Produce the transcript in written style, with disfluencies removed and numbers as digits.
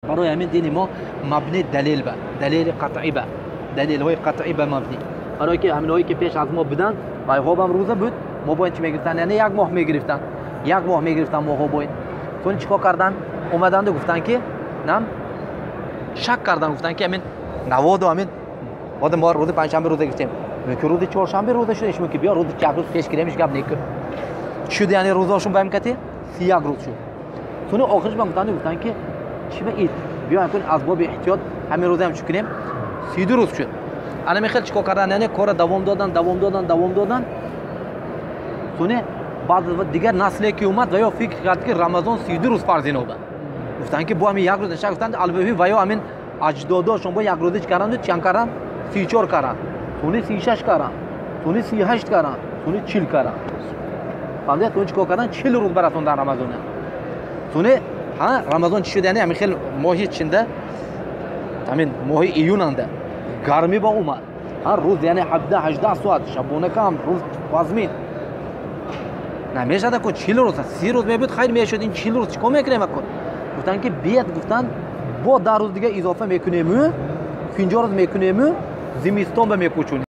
Барои ҳамин дини мо мабни далел ба далели қатъӣ, ба далелҳои қатъӣ ба мабни. Барое ки ҳаминҳое ки пеш аз мо буданд, вайҳо рӯза буд, мо бояд чӣ мегирифтанд? Яъне як моҳ мегирифтанд, як моҳ мегирифтанд моҳо бояд. Сони чӣ кор карданд? Омаданду гуфтанд ки нам шак карданд, гуфтанд ки ҳамин наводу ҳамин ода мо рӯзи панҷшанбе рӯза гирифтем, ки рӯзи чоршанбе рӯза шуда, ишмо ки биё рӯзи як рӯз пеш гирем, ҳеч гап некун шуд. Яъне рӯзашон ба ҳам кати 31 рӯз шуд. Сони охириш ба гуфтанд ки чӣ ба ид биё акун аз боби эҳтиёт ҳамин рӯзаам чӣ кунем, 32 рӯз шуд. Ана мехел чӣ кор кардан? Яъне кора давом додан, давом додан, давом додан. Сони баъд дигар насле ки омад, ва ё фикр кард ки Рамазон 32 рӯз фарз иноба. Гуфтанд ки бо ҳамин як рӯз наша. Гуфтанд албаҳи ва ё ҳамин аҷдодошон бо як рӯза чӣ карданду, чанд кардан? 34 кардан, сони 36 кардан, сони 38 кардан, сони 40 кардан. Фаҳмидед? Сони чӣ кор кардан? 40 рӯз барасондан Рамазона. Сони ҳа Рамазон чӣ шуд? Яъне ҳамин хел моҳи чинда, ҳамин моҳи июнанда гармӣ ба омад, ҳар рӯз яъне 17-18 соат шабона кам, рӯз вазмин намешада ку. 40 рӯз, 30 рӯз мебуд, хайр мешуд, ин 40 рӯз чӣ кор мекунем акун? Гуфтанд ки бият, гуфтанд, бо 10 рӯз дига изофа мекунему, 50 рӯз мекунему, зимистон ба мекӯчонем.